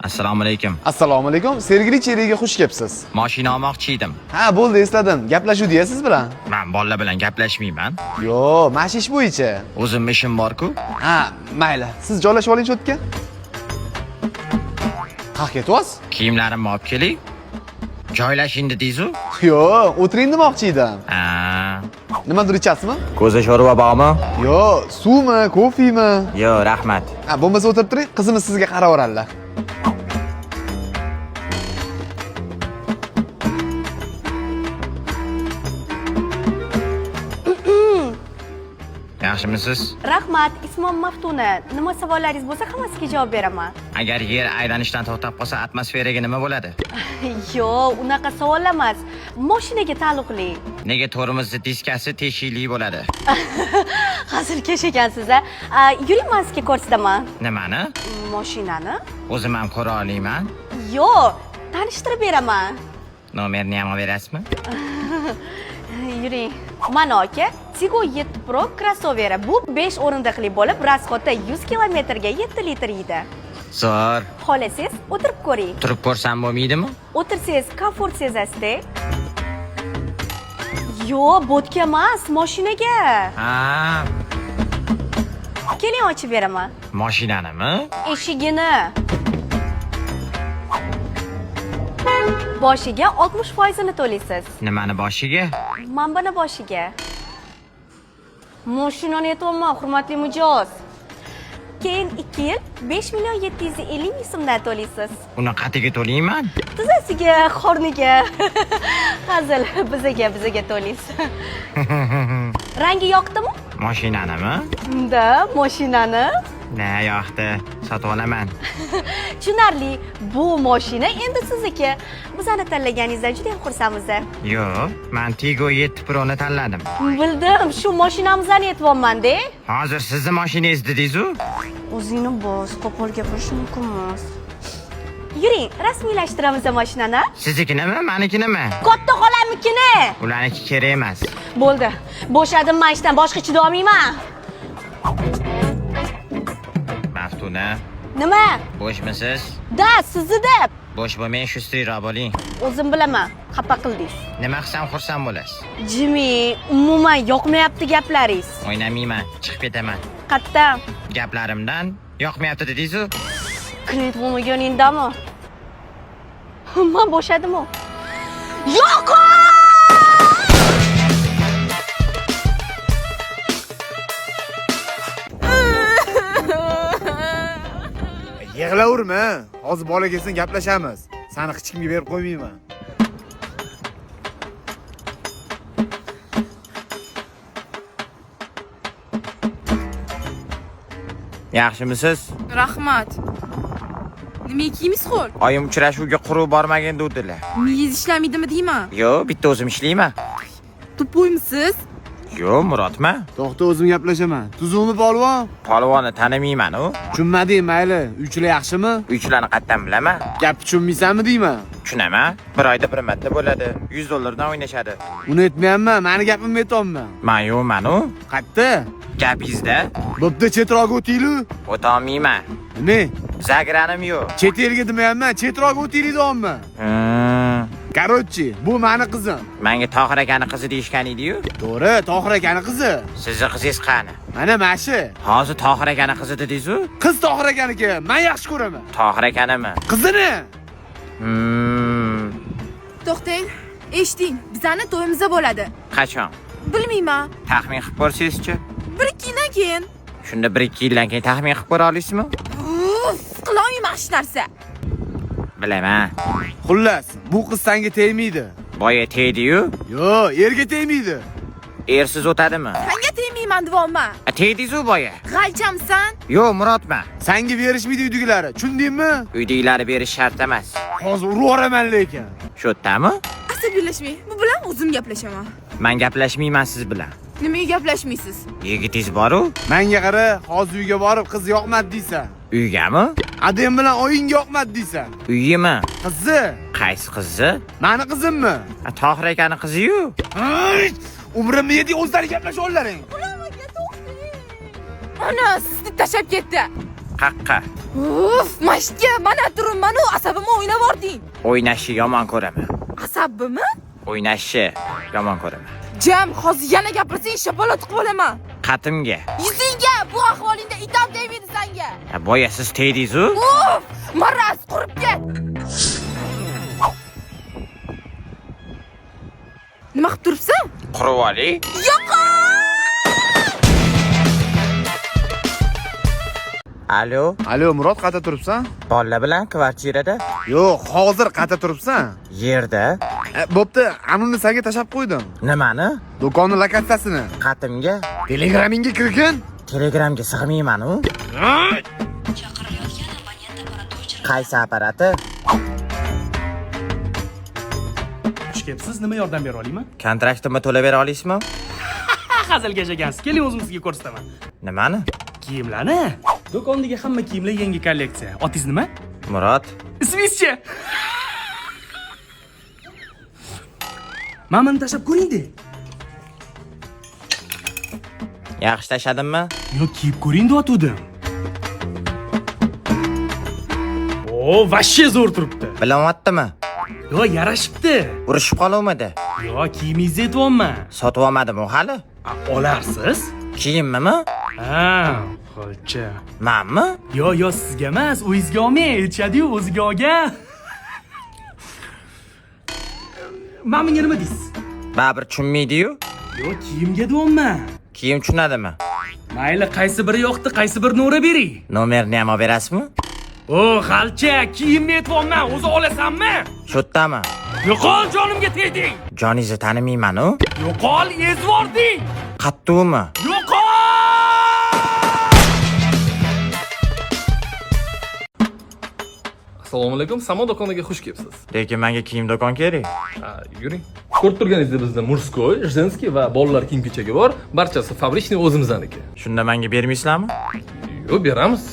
Assalomu alaykum. Assalomu alaykum. Sergeli cheriga xush kelibsiz. Mashina olmoqchi edim. Ha, bo'ldi, esladim. Gaplashuvdi siz bilan? Men bolalar bilan gaplashmayman. Yo'q, mana shu ish bo'yicha. O'zim ishim bor-ku. Ha, mayli. Siz joylashib oling cho'tga. Qayerga ketyapsiz? Kiyimlarimni olib keling. Joylashing dedingiz-u? Yo'q, o'tiring demoqchi edim. Ha. Nimadir ichasizmi? Ko'za sho'rva bormi? Yo'q, suvmi, kofemi? Yo'q, rahmat. Ha, bo'lmasa o'tirib turing, qizimiz sizga qaraveradilar. Yaxshimisiz? Rahmat, ismim Maftuna. Nima savollaringiz bo'lsa, hammasiga javob beraman. Agar yer aylanishdan to'xtab qolsa, atmosferaga nima bo'ladi? Yo'q, unaqa savol emas. Mashinaga taalluqli. Nega to'rimizni diskasi teshikli bo'ladi? Hazilkash ekansiz a. Yuring, man sizga ko'rsataman. Nimani? Mashinani? O'zim ham ko'ra olaman. Yo'q, tanishtirib beraman. Nomerini ham olib berasizmi? Yuring. Mana aka, Tiggo 7 Pro krossoveri. Bu 5 o'rindiqli bo'lib, расходda 100 kilometrga 7 litr yeydi. Zo'r. Xohlasangiz, o'tirib ko'ring. Turib ko'rsam bo'lmaydimi? O'tirsangiz komfort sezasiz-da. Yo'q, bo'tga emas, mashinaga. Ha, Keling, ochib beraman. mashinanimi? Eshigini. Boshiga 60% to'laysiz. Nimani boshiga? Manbani boshiga. Mashinani aytyapman, hurmatli mijoz. Keyin 2 yil 5 million 750 ming so'mdan to'laysiz. Uni qatiga to'layman? Tizzasiga, qorniga. Hazil, bizaga to'laysiz. Rangi yoqdimi? Mashinanimi? Da, mashinani. Na yoqdi, sotib olaman. Tushunarli. Bu mashina endi sizniki. Bizani tanlaganingizdan juda ham xursandmiz. Yo'q, men Tiggo 7 Pro'ni tanladim. Bildim, shu mashinamizni aytyapman-da. Hozir sizni mashinangiz dedingiz-u? O'zingni bos, qo'pol gapirish mumkin emas. Yuring, rasmiylashtiramiz mashinani. Siznikinimi, manikinimi? Katta xolamnikini. Ularniki kerak emas. Bo'ldi. Bo'shadim men ishdan, boshqa chidolmayman. Maftuna, Nima? bo'shmisiz? Da, sizni deb. Bo'sh bo'lmang, shustriyroq bo'ling. O'zim bilaman, xafa qildingiz. Nima qilsam xursand bo'lasiz? Jimmy, umuman yoqmayapti gaplaringiz. O'ynamayman, chiqib ketaman. Qayerdan? Gaplarimdan yoqmayapti dedingiz-u? Klient bo'lmaganingdami? Man bo'shadimu. Yo'q! Yig'laverma. Hozir bola kelsin gaplashamiz. Sani hech kimga berib qo'ymayman. Yaxshimisiz? Rahmat. Nimaga kiymaysiz qo'l? Oyim uchrashuvga quruq bormagin dedilar. Miyangiz ishlamaydimi deyman. Yo'q, bitta o'zim ishlayman. Тупой misiz? Yo'q, Murodman. To'xta, o'zim gaplashaman. Tuzukmi polvon? Polvonni tanimayman u. Tushunmading, mayli. Uychilar yaxshimi? Uychilarni qayerdan bilaman? Gap tushunmaysanmi deyman. Tushunaman. Bir oyda bir marta bo'ladi. 100 dollardan o'ynashadi. Uni aytmayapman, mani gapimni aytyapman. Men yo'qman u. Qayerda? Gapingizda Bo'pti, chetroqqa o'taylik. o'tolmayman. Nima? Загран im yo'q. Chet elga demayapman, chetroqqa o'taylik deyapman. Короче, bu mani qizim. Menga Tohir akani qizi deyishgan edi-yu. To'g'ri, Tohir akani qizi. Sizni qizingiz qani? Mana mana shu. Hozir Tohir akani qizi dedingiz-u? Qiz Tohir akaniki, men yaxshi ko'raman. Tohir akanimi? Qizini. To'xtang. Eshiting, bizani to'yimizda bo'ladi. Qachon? Bilmayman. Taxmin qilib ko'rsangizchi? 1-2 yildan keyin. Shunda 1-2 yildan keyin taxmin qilib ko'ra olasizmi? Uf, qilolmayman hech narsa. Bilaman. Xullas, bu qiz senga tegmaydi. Boya tegdi-yu. Yo'q, erga tegmaydi. Ersiz o'tadimi? Sanga tegmayman deyapman. A, tegdingiz-u boya. G'alchamsan? Yo'q, Murodman. Senga berishmaydi uydagilari. Tushundingmi? Uydagilari berish shart emas. Hozir urib yuboraman lekin. Shu yerdami? Asabiylashmang. Bu bilan o'zim gaplashaman. Men gaplashmayman siz bilan. Nimaga gaplashmaysiz? Yigitingiz bor-u? Menga qara, hozir uyga borib qiz yoqmadi deysan. Uygami? Adem bilan oyingga yoqmadi deysan. Uyimi? Qizni, Qaysi qizni? mani qizimmi? A, Tohir akani qizi-yu. Ay, umrimni yedik, o'zlari gaplasha olaring. Ana, sizni tashlab ketdi. Qaqqa. Uf, mashga, mana turibman-u, asabimni o'ynab yubording. O'ynashni yomon ko'raman. Asabimi? O'ynashni yomon ko'raman. Jam, hozir yana gapirsang shapolat qilib olaman. Qatimga. Yuzingga, bu ahvolingda itam tegmaydi senga. Ya, boya siz tegdingiz-u. Uf, maraz qurib ket. Nima qilib turibsan? Qurib oling. Yo'qol! Alo, Alo, Murod, qayerda turibsan? Bolalar bilan kvartirada. Yo'q, hozir qayerda turibsan? Yerda. Bo'pti, anuni senga tashlab qo'ydim. Nimani? Do'konni lokatsiyasini. Qatimga. Telegramingga kirgin. Telegramga sig'mayman-u. Qaysi apparati? Xush kelibsiz, nima yordam bera olaman? Kontraktimni to'lab bera olasizmi? Hazilkash ekansiz. Keling, o'zim sizga ko'rsataman. Nimani? Kiyimlarni. Do'kondagi hamma kiyimlar yangi kolleksiya. Otingiz nima? Murod. Ismingizchi? Mana buni tashlab ko'ring-da. Yaxshi tashladimmi? Yo'q, kiyib ko'ring deyotgandim. O, vashshe zo'r turibdi. Bilyaptimi? Yo, yarashibdi. Urushib qoluvmidi? Yo, kiyimingizni aytyapman. Sotib olmadim u hali. Olarsiz? Kiyimmi? Ha, xolcha. Manmi? Yo, yo, sizga emas, o'zingizga olmang, aytishadi-yu, o'ziga olgan. Mana bunga nima deysiz? Baribir tushunmaydi-yu. Yo, kiyimga deyapman. Kiyim tushunadimi? Mayli, qaysi biri yoqdi, qaysi birini ura bering. Nomerini ham olib berasizmi? O, xalcha, kiyimni aytyapman, o'zi olasanmi? Shu yerdami? Yo'qol, jonimga tegding. Joningizni tanimayman-u. Yo'qol, ezvording. Qattuvmi? Yo'qol! Assalomu alaykum, Samo do'koniga xush kelibsiz. Lekin menga kiyim do'kon kerak. Ha, yuring. Ko'rib turganingizdek bizda мужской, женский va bolalar kiyim-kechagi bor. Barchasi фабричный o'zimizniki. Shunda menga bermaysizlarmi? Yo'q, beramiz.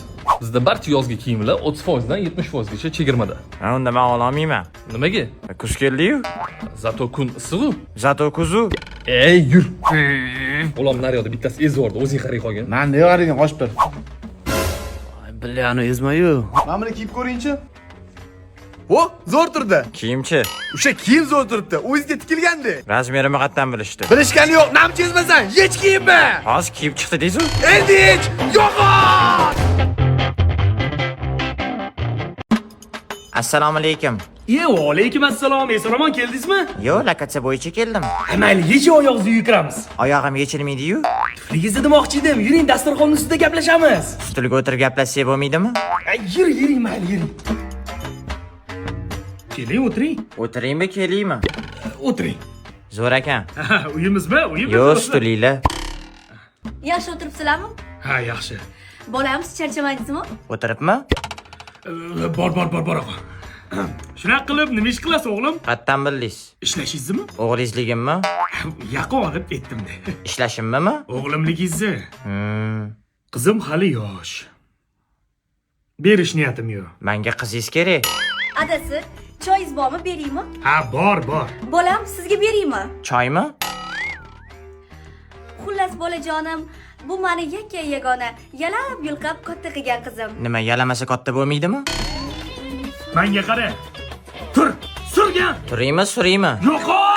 Bizda barcha yozgi kiyimlar 30% dan 70% gacha chegirmada. Ha, unda men ololmayman. Nimaga? Kuz keldi-yu. Зато kun issiq-u. Зато kuzu. Ey, yur. Bolam naryoqda bittasi ezvordi, o'zing qarang qolgin. Man nega qaraydi, qochib tur. Bilyani ezmayu. Mana buni kiyib ko'ringchi. O, zo'r turdi. Kiyimchi. O'sha kiyim zo'r turibdi. O'zingizga tikilgandi. Razmerimni qayerdan bilishdi? Bilishgani yo'q, namcha ezmasan, yech kiyimmi? Hozir kiyib chiqdi deysiz? Endi yech. Yo'qol! Assalomu alaykum. Ye, va alaykum assalom. Eson-omon keldingizmi? Yo'q, lokatsiya bo'yicha keldim. Ha, mayli, yeching oyog'ingizni uyga kiramiz. Oyog'im yechilmaydi-yu. Tufligingizni demoqchi edim. Yuring, dasturxonning ustida gaplashamiz. Stulga o'tirib gaplashsak bo'lmaydimi? Ha, yuring, yuring, mayli, yuring. Keling, o'tiring. O'tiraymi, kelingmi? O'tiring. Zo'r ekan. Ha, uyimizmi? Uyimiz. Yo'q, stulinglar. Yaxshi o'tiribsizlarmi? Ha, yaxshi. Bolam, siz charchamadingizmi? O'tiribmi? Bor, bor, bor, bor og'a. Shunaqa qilib nima ish qilasiz, o'g'lim? Qayerdan bildingiz? Ishlashingizmi? O'g'lingizligimmi? Yaqin olib aytdim-da. Ishlashimmi? O'g'limligingizni. Qizim hali yosh. Berish niyatim yo'q. Menga qizingiz kerak. Adasi, choyingiz bormi, beraymi? Ha, bor, bor. Bolam, sizga beraymi? Choymi? Xullas, bolajonim, bu meni yakka yagona yalab yulqab katta qilgan qizim. Nima, yalamasa katta bo'lmaydimi? Menga qara. Tur, surgan. Turaymi, suraymi? Yo'qol!